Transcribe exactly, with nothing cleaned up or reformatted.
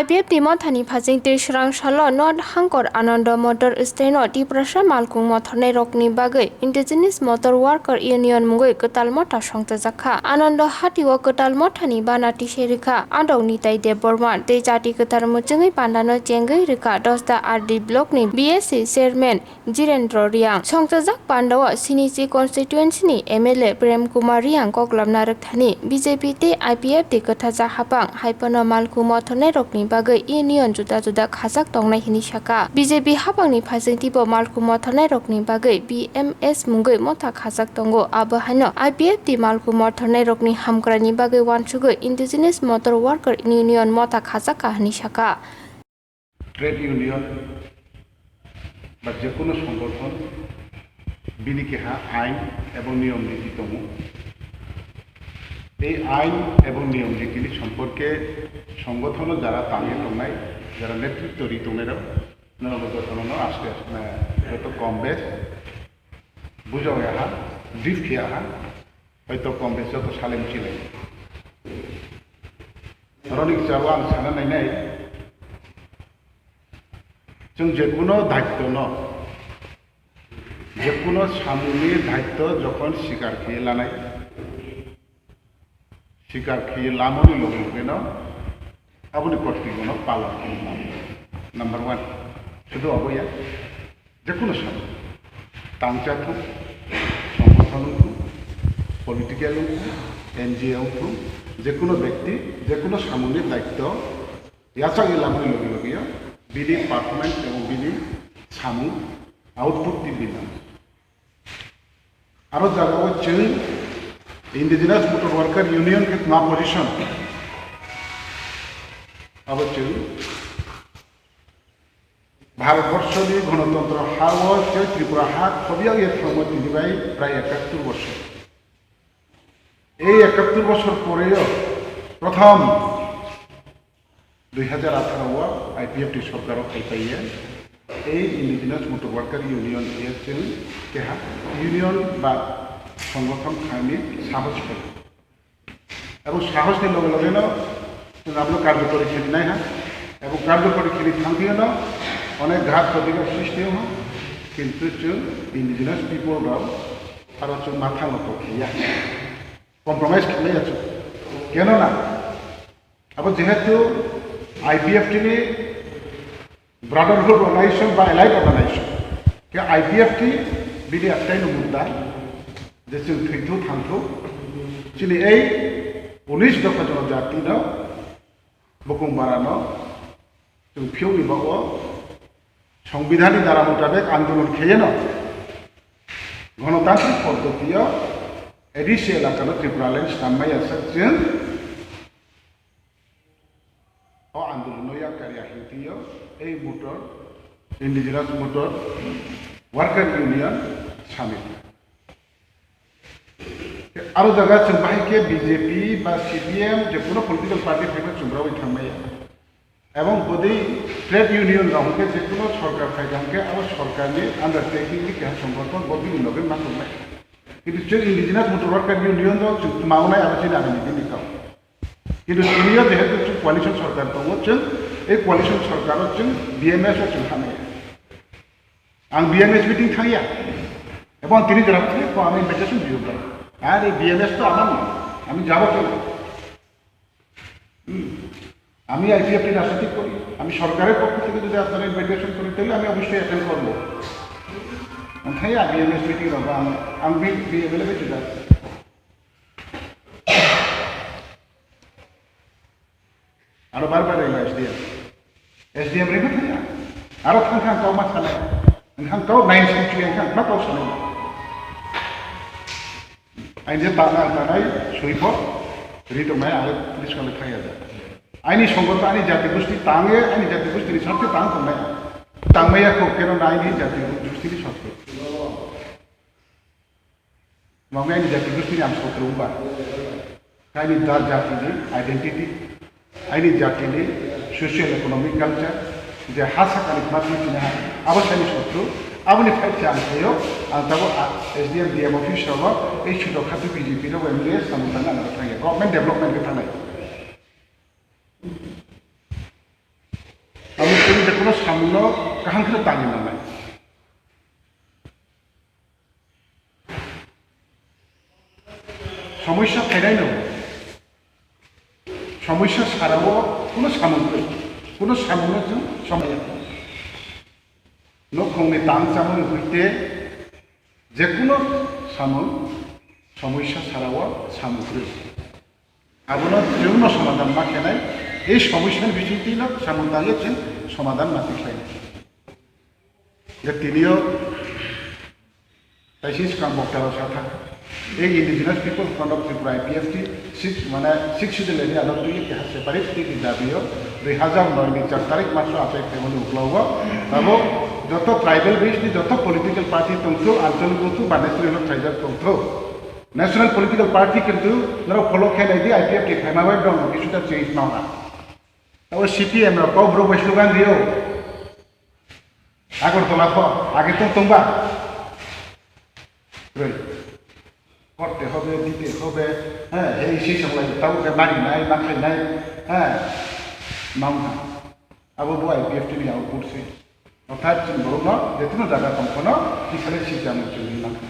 I P F T mothani phasing tei srang salo North Hangkor Anando Motor Stand-o Tiprasa malkhung mothornairokni bagwi Indigenous Motor Worker Union mungwi kwtal motha songchajakha. Anando Hati-o kwtal mothani bana tisai rwkha Adong Nitai Debbarma tei chati kwthar muchungwi pandano chengwi rwkha Dosda R D block-ni B S C chairman Jirendra Reang. Songchajak pandao Sinichi constituency-ni M L A Prem Kumar Reang koklopna rwkthani B J P tei I P F T kwthaja hapang hai phano malkhung mothornairokni bagwi union juda juda khajak tongnai hwnwi sakha. B J P hapangni phasingtwibo malkhung mothornairokni bagwi B M S mungwi motha khajak tongo, abo haino I P F T malkhung mothornairokni hamkraini bagwi uansugwi Indigenous Motor Worker Union motha khajakha hwnwi sakha. Trade union ba jekono songothon bini keha ain ebong niyom niti tongo. Ei ain ebong niyom nitini somporke songothon jara tangwi tongnai, jara netritto ri tongnai rok, norok jotono no aste aste joto kom bes bujao yaha, brief khe yaha, hoito kom bes joto salem chilai. Roni kcharo ang sana nainai, chwng jekono daitto no, jekono samungni daitto jokhon sikar khe lanai, sikar khe lamani loge loge no aboni kortwino palon khe lanai. Number one, sudu abo ya. Jekono samung, tangcha thung, songothon wng thung, political wng thung, N G O wng thung, jekono bekti, jekono samungni daitto yachakni lamani logi logi bini performance ebong bini samung output ti bini. Aro jagao chwng Indigenous Motor Worker Union khe tma position abo chwng Bharatborsoni Ganatantro ha-o je Tripura ha khobiya ye thangma tini bai prai ekattor bosor. Ei ekattor bosor poreo prothom dui hajar atharo o I P F T sorkar o phai paiye ei Indigenous Motor Worker Union ye chwng keha union ba songothon khaini sahos phai. Abo sahosni loge loge no chwng abono karjokori kheli nai ha. Abo karjokori kheli thang phiyano onek ghat protighad sristi wng ha. Kintu chwng indigenous people rok aro chwng matha no tokliya. Compromise khlaiya chwng. Keno na? Abo jehetu I P F T ni Brotherhood Organization ba Allied Organization khe I P F T bini ektai no mudda je chwng thwithu thangthu chini ei unis dopha jonojati no bukung bara no chwng phiyokni bago Songbidanni dara mutabek andolon kheyeno gonotantrik poddotio A D C elaka no Tripura line snam maya sak chwng O andolonno yakar ya hingtio ei Motor, Indigenous Motor Worker Union Summit. Aro jaga chwng bahai khe B J P ba C P M je kuno political party phaiba chwng rawi thangmaya. Ebong bwdwi trade union rok hwnkhe je kuno sorkar phaikha hwnkhe abo sorkarni undertaking ni keha songgothon bo bini loge ma tongnai. Kintu chwng Indigenous Motor Worker Union rok chwng tma wngnai abo chini agini dini kok. Kintu tini o jehetu chwng coalition sorkar tongo, chwng ei coalition sorkar o chwng B M S o chwng hamya. Ang B M S meeting thangya. Ebong tini jora thangya ko ami invitation diyo bro. Are B M S to amar na. Ami jabo keno? Hmm. Ami I P F T রাজনীতি করি। আমি সরকারের পক্ষ থেকে যদি আপনারা ইনভাইটেশন করেন তাহলে আমি অবশ্যই অ্যাটেন্ড করব। আমি খাই B M S meeting রব, আমি আমি be available to that. Aro bar bar rwma S D M. S D M rwma thangya. Aro thang thang kau ma sanai. Thang kau nine century thang ma kau sanai. Aini je tana tanai suipo ri tongnai aro police kale thangya da. Aini songgoto ani jati gusti tange, aini jati gusti ni sakhe tang tongnai. Tangmaya kok keno na aini jati gusti ni sakhe. Mangni aini jati gustini ang sotro wngba. Aini da jatini identity, aini jatini social economic culture, je ha sakani khna twi tini ha, abo saini sotro, aboni fight se ang sayo, ang tabo, ah, S D M, D M office rogo, ei sudo khatu B J P rogo M L A samung tangna ang thangya, government development khe thangnai. no kaham khe tangwi nangnai. Somosya phainaino, somosya sarao kuno samung kwrwi, kuno samungno chwng somaya. Nokhongni tang chamani hoite jekuno samung somosya sarao samung kwrwi. Abono chwngno somadhan ma khenai, ei somosyani bisingtwino samung tangwi chwng somadhan ma tikhlainai. Hwnkhe tinio kaisa swkang boktarok sakha, ei Indigenous People Front of Tripura, I P F T, six, mane, six schedule ni adot twi keha separate state ni dabi o dui hazar noi ni char tarik maso achai phaimani uklogo abo joto tribal based ni joto political party tongthok, anchalik tongthok, ba national khaijak tongthok, national political party kintu norok follow khe nai di, I P F T phaima bai borok no kisuta change ma wnga. Abo C P M rok kok borok bai slogan rio. Agartala kho, age tong tongba. Roi. Korte hobe, dite hobe, ha, hei sei songlai, tabo khe mari nai, ma khai nai, ha, ma wngkha. Abo bo I P F T ni output se. Orthat chwng borokno, jetuno jaga tong phano, twi salai si jamo chwngwi mankha.